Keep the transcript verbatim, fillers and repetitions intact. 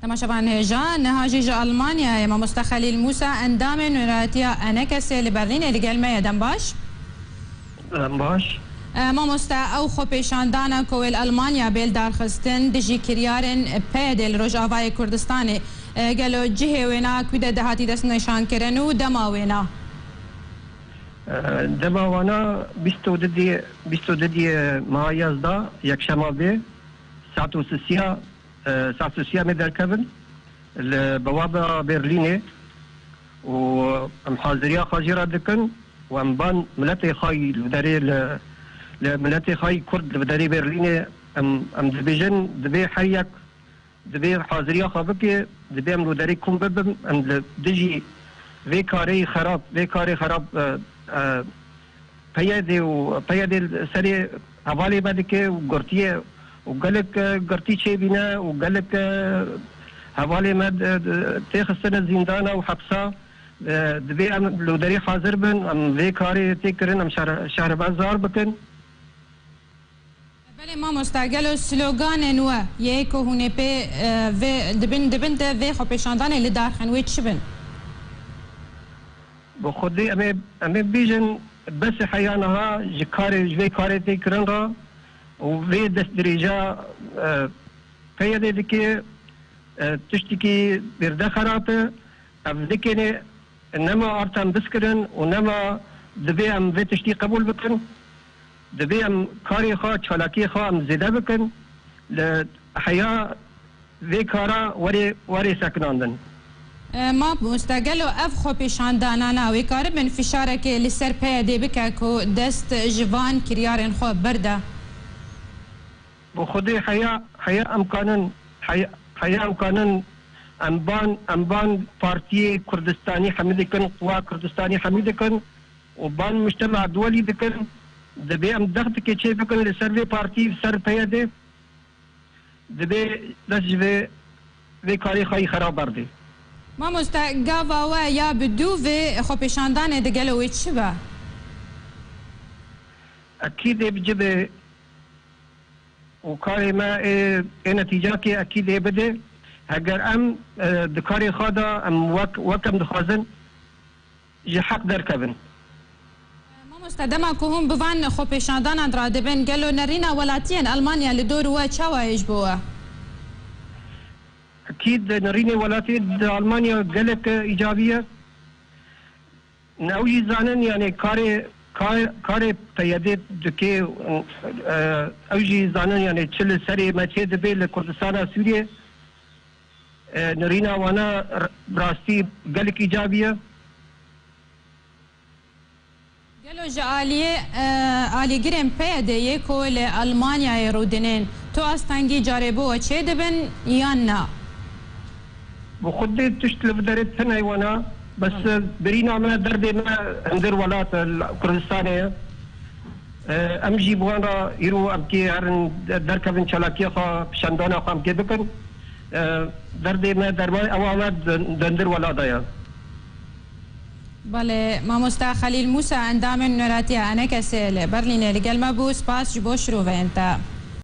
Temaşevan hêja, niha jî ji Almanyayê mamoste Xelîl Mûsa, endamê Nûneratiya Enekesê li Berlînê li gel me ye. Dem baş. Em baş. E, mamoste, ew xwepêşandana ku wê li Almanya bê lidarxistin dijî kiryarên P Y D li Rojavayê Kurdistanê, e, gelo cihê wêna ku de dihatî destnîşankirin û dema wêna? E, dema wana bîst û du diye, bîst û du diye meha yazda, yekşema bê, saet û sisiya, e, saet û sisiya me derkevin li bawaba Berlînê û em haziriya xwe jê re dikin û em ban miletê xwe yî li derê li, li miletê xwe yî Kurd li derê Berlînê em, em dibêjin, dibê her yek dibê haziriya xwe bike, dibê em li derê kom bibin, em li dijî vê karê xerab, vê karê xerab, e, e, P Y D û P Y D serê hevalê me dike û girtiye û gelek, e, girtî çêbîne û gelek, e, hevalê me, e, tê xistine zîndana û hepsa. E, dibê em li derê hazir bin, em vê karê tê kirin, em şer-, şehrê me zar bikin. Belê mamosta, gelo sloganên we yê ku hûn ê pê, e, vê, dibin, dibin de vê xwepêşandanê li dar xin, wê çi bin? Bi xwedê em ê, em ê bêjin, bes e heya niha ji karê, ji vê karê tê kirin re û vê destdirêja, e, P Y D dike, e, tiştekî bêrde xerab e. Ev nikêne nema artan biskirin û nema dibê em vê tiştî qebûl bikin. Dibê em karê xwe, çalakiyê xwe em zêde bikin. Li heya vê kara werê, werê sekinandin. E, mamoste, gelo ev xwepêşandanana wê karibin fişarekê li ser P Y D bike ku dest ji van kiryarên xwe berde? Bi xwedê heya, heya em kanin, heya, heya em kanin, em ban, em ban partiyê Kurdistanî hemî dikin, quwa Kurdistanî hemî dikin û ban mujtema duwelî dikin. Dibê em dextikê çê bikin li ser vê partî, li ser P Y D. Dibê dest ji vê, vê karê xwe yî xerab berdê. Mamoste, gava we ya bi dû vê xwepêşandanê de gelo wê çi be? Ekîd ê bi ci be û karê me ê, ê netîcakê ekîd ê bide. Heger em, e, di karê xwe de em wek, wek em dixwazin ji heq derkevin. Mamoste, dema ku hûn bi van xwepêşandanan radibin, gelo nerîna welatiyên Almanya li dor we çawa ye ji bo we? Ekîd nerînê welatiyê di Almanya gelek îcabî ye. Ew jî zanin, yani karê, ka-, karê P Y D dike, e, ew jî zanin, yani çi li serê me çê dibe li Kurdistana Sûriyê, e, nirîna wana r-, rastî gelek îcabî ye. Gelo ji aliyê, e, alîgirên P Y D'yê ku li Almanyayê rûdinên, tu astengî carê bo we çê dibin yan na? Bi xwedê tişt li vê derê tune wana, bes, e, birîna me, derdê me hundir welat, e, li Kurdistanê ye. E, em jî bi wan re îro em kê herin de-, derkevin, çalakiya xwe, pişandana xwe em kê bikin. E, derdê me, derman ewa me di, di hundir welat de ye. Belê, mamosta Xelîl Mûsa, endamên Nûneratiya Enekesê li Berlînê li gel me bû. Spas ji bo şiroveyên te.